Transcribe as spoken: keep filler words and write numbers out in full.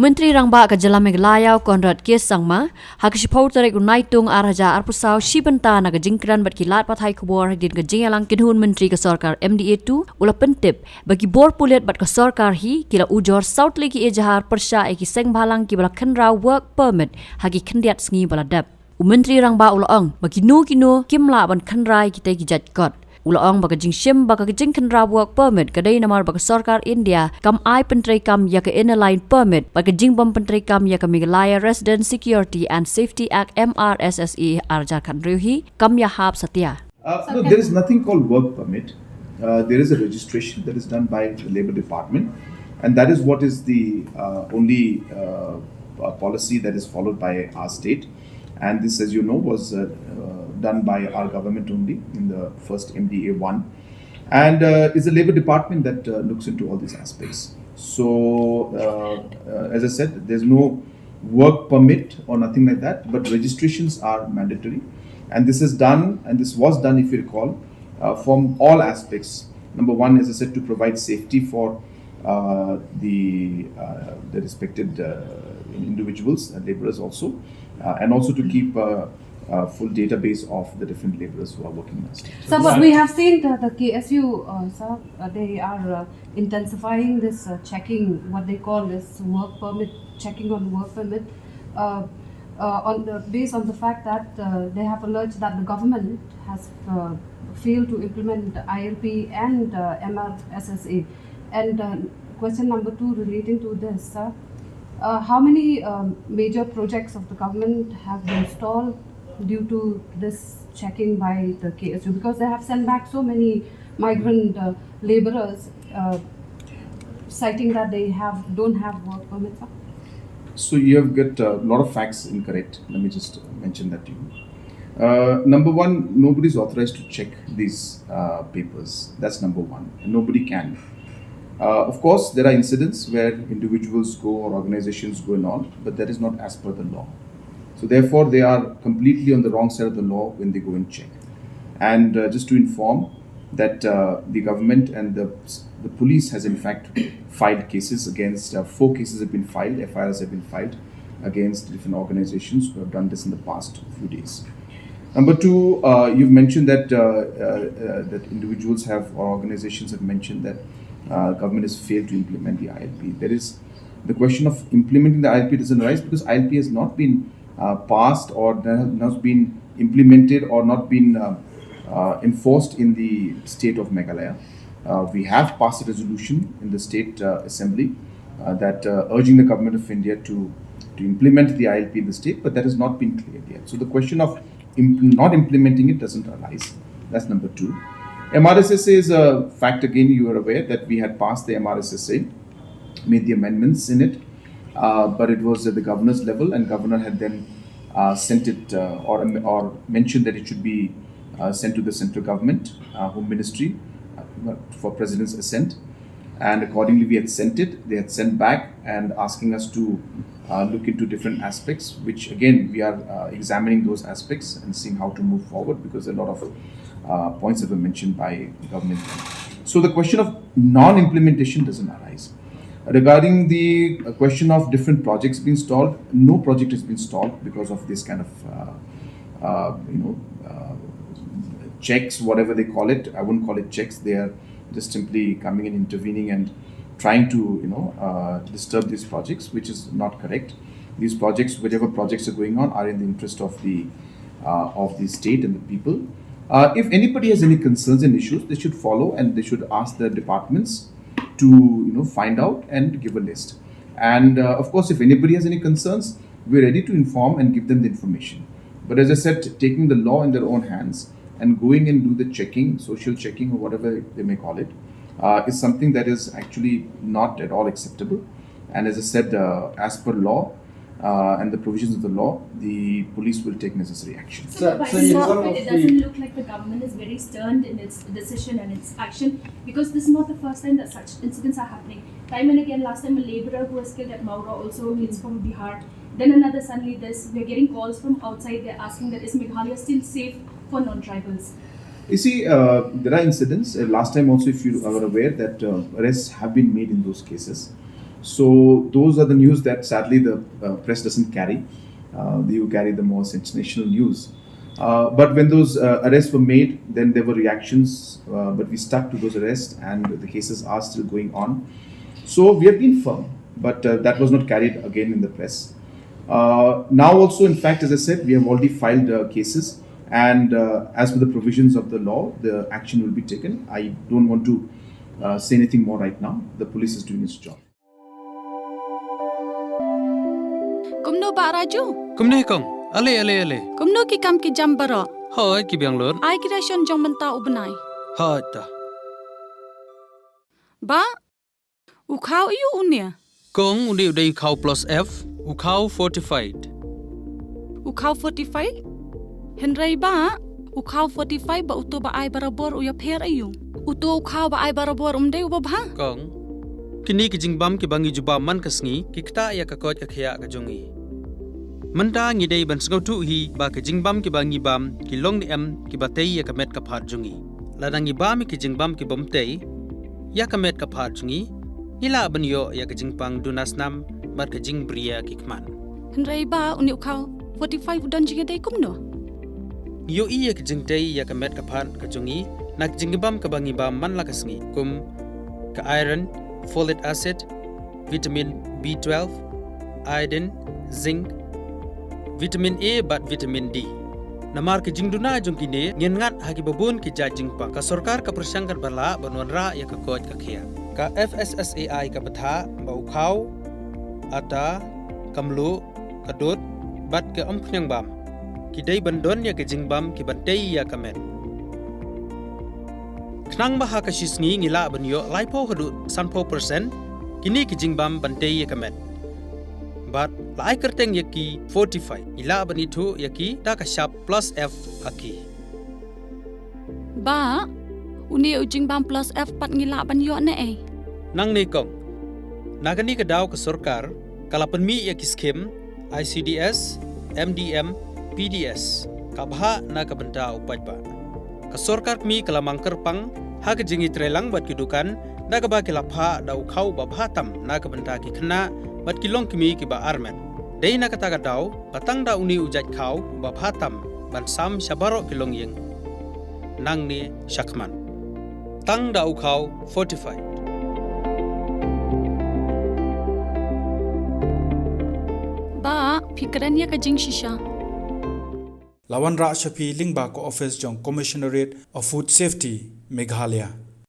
Myntri Rangbah ka jylla Meghalaya u Conrad K Sangma, ha ka shiphew tarik u Naitung ar hajar arphew saw, shi bynta na ka jingkren bad ki lad pathai khubor hadien ka jingïalang kynhun myntri ka sorkar M D A two, u la pyntip ba ki bor pulit bad ka sorkar hi ki la ujor saw tylli ki ejahar pyrshah ïa ki seng bhalang kiba la khynraw work permit ha ki khyndiat sngi ba la dep. U Myntri Rangbah u la ong ba kino kino kim lah ban khynraw ïa kitei ki jait kot. U la ong ba ka jingshim ba ka jingkhynraw work permit ka dei namar ba ka sorkar India kam ai pyntreikam ïa ka Inner Line Permit bad ka jingbym pyntreikam ïa ka Meghalaya Resident Security and Safety Act, M R S S A, ar hajar khathynriew hi kam ïahap satia. Uh, no, there is nothing called work permit. Uh, there is a registration that is done by the Labour Department, and that is what is the uh, only uh, uh, policy that is followed by our state. And this, as you know, was uh, uh, done by our government only in the first M D A one, and uh, it's the Labour Department that uh, looks into all these aspects. So, uh, uh, as I said, there's no work permit or nothing like that, but registrations are mandatory. And this is done, and this was done, if you recall, uh, from all aspects. Number one, as I said, to provide safety for uh, the uh, the respected uh, individuals, uh, laborers also, uh, and also to keep uh, a full database of the different laborers who are working in our state. So, but we have seen that the K S U, uh, sir, uh, they are uh, intensifying this uh, checking, what they call this work permit, checking on work permit, uh, uh, on the, based on the fact that uh, they have alleged that the government has uh, failed to implement I L P and uh, M R S S A. And uh, question number two relating to this, uh, uh, how many um, major projects of the government have been stalled due to this checking by the K S U? Because they have sent back so many migrant uh, laborers, uh, citing that they have don't have work permits. So you have got a lot of facts incorrect. Let me just mention that to you. Uh, number one, nobody is authorized to check these uh, papers. That's number one. And nobody can. Uh, of course, there are incidents where individuals go or organizations go and all, but that is not as per the law. So therefore, they are completely on the wrong side of the law when they go and check. And uh, just to inform that uh, the government and the, the police has in fact filed cases against, uh, four cases have been filed, F I Rs have been filed against different organizations who have done this in the past few days. Number two, uh, you've mentioned that uh, uh, uh, that individuals have or organizations have mentioned that uh, government has failed to implement the I L P. There is the question of implementing the I L P doesn't arise because I L P has not been uh, passed or there has not been implemented or not been uh, uh, enforced in the state of Meghalaya. Uh, we have passed a resolution in the state uh, assembly uh, that uh, urging the government of India to to implement the I L P in the state, but that has not been cleared yet. So the question of imp- not implementing it doesn't arise. That's number two. M R S S A is a fact again. You are aware that we had passed the M R S S A, made the amendments in it, uh, but it was at the governor's level, and governor had then uh, sent it uh, or or mentioned that it should be uh, sent to the central government, uh, Home Ministry, uh, for President's assent. And accordingly, we had sent it. They had sent back and asking us to uh, look into different aspects, which again we are uh, examining those aspects and seeing how to move forward because a lot of uh, points have been mentioned by the government. So the question of non-implementation doesn't arise. Regarding the uh, question of different projects being stalled, no project has been stalled because of this kind of uh, uh, you know uh, checks, whatever they call it. I wouldn't call it checks. They are just simply coming and intervening and trying to you know uh, disturb these projects, which is not correct. These projects, whatever projects are going on, are in the interest of the uh, of the state and the people. Uh, if anybody has any concerns and issues, they should follow and they should ask the departments to you know find out and give a list. And uh, of course, if anybody has any concerns, we're ready to inform and give them the information. But as I said, taking the law in their own hands and going and do the checking, social checking or whatever they may call it, uh, is something that is actually not at all acceptable. And as I said, uh, as per law uh, and the provisions of the law, the police will take necessary action. So, so by the sound of it, it doesn't look like the government is very stern in its decision and its action, because this is not the first time that such incidents are happening. Time and again, last time a laborer who was killed at Mawroh also, he's from Bihar. Then another suddenly this, we're getting calls from outside, they're asking that is Meghalaya still safe for non-tribals? You see, uh, there are incidents. Uh, last time also, if you are aware, that uh, arrests have been made in those cases. So those are the news that sadly the uh, press doesn't carry. Uh, they carry the more sensational news. Uh, but when those uh, arrests were made, then there were reactions, uh, but we stuck to those arrests, and the cases are still going on. So we have been firm, but uh, that was not carried again in the press. Uh, now also, in fact, as I said, we have already filed uh, cases, and uh, as per the provisions of the law, the action will be taken. I don't want to uh, say anything more right now. The police is doing its job. Kumno Bah Raju? Kumne kong, ale ale ale. Kumno ki kam ki jam baroh? Hoi, ki biang lut. Ai ki ration jong mynta u bnai. Hoi ta. Bah, u khaw aiu une? Kong, une u dei u khaw plus F, u khaw fortified. U khaw fortified? Hynrei Bah, u khaw fortified bad uto ba ai barabor u ïapher aiu? Uto u khaw ba ai barabor um dei uba bha? Kong, kine ki jingbam kiba ngi ju bam man ka sngi ki ktah ïa ka koit ka khiah ka jong ngi. Mynta ngi dei ban sngewthuh hi ba ki jingbam kiba ngi bam ki long ne em kiba tei ïa ka met ka phad jong ngi. Lada ngi bam ïa ki jingbam kibym tei ïa ka met ka phad jong ngi, ngi lah ban ïoh ïa ka jingpang duna snam bad ka jingbriew ki khmat. Hynrei Bah, une u khaw fortified u don jingïadei kumno? Ngi ïohi ïa ka jingtei ïa ka met ka phad ka jong ngi na ka jingbam kaba ngi bam man la ka sngi, kum ka iron, folic acid, vitamin B twelve, iodine, zinc, vitamin A bad vitamin D. Namar ka jingduna jong kine, ngin ngat ha kiba bun ki jait jingpang. Ka sorkar ka pyrshang katba lah ban wanrah ïa ka koit ka khiah. Ka F S S A I ka batai ba u khaw, ata, ka mluh, ka dud bad ka umphniang bam ki dei ban don ïa ka jingbam kiban tei ïa ka met. Khnang ba ha ka shi sngi ngi lah ban ïoh laiphew haduh sanphew percent kine ki jingbam ban tei ïa ka met. Bad la ai kyrteng ïa ki fortified, ngi lah ban ithuh ïa ki da ka shap plus F ha ki. Bah, une u jingbam plus F pat ngi lah ban ïoh ne ei? Nangne kong, na kane ka daw ka sorkar ka la pynmih ïa ki skim I C D S, M D M, P D S, ka bhah na ka bynta u paidbah. Ka sorkar kmie ka la mang kyrpang ha ka jingïatreilang bad ki dukan da kaba ki la phah da u khaw ba bha tam na ka bynta ki khynnah bad ki longkmie kiba armet. Dei na kata ka daw ba tang da une u jait khaw ba bha tam ban sam sha baroh ki longïing. Nangne shakhmat, tang da u khaw fortified. Bah, phi kren ïa ka jingshisha. La wanrah sha phi lyngba ka office jong Commissionerate of Food Safety, Meghalaya.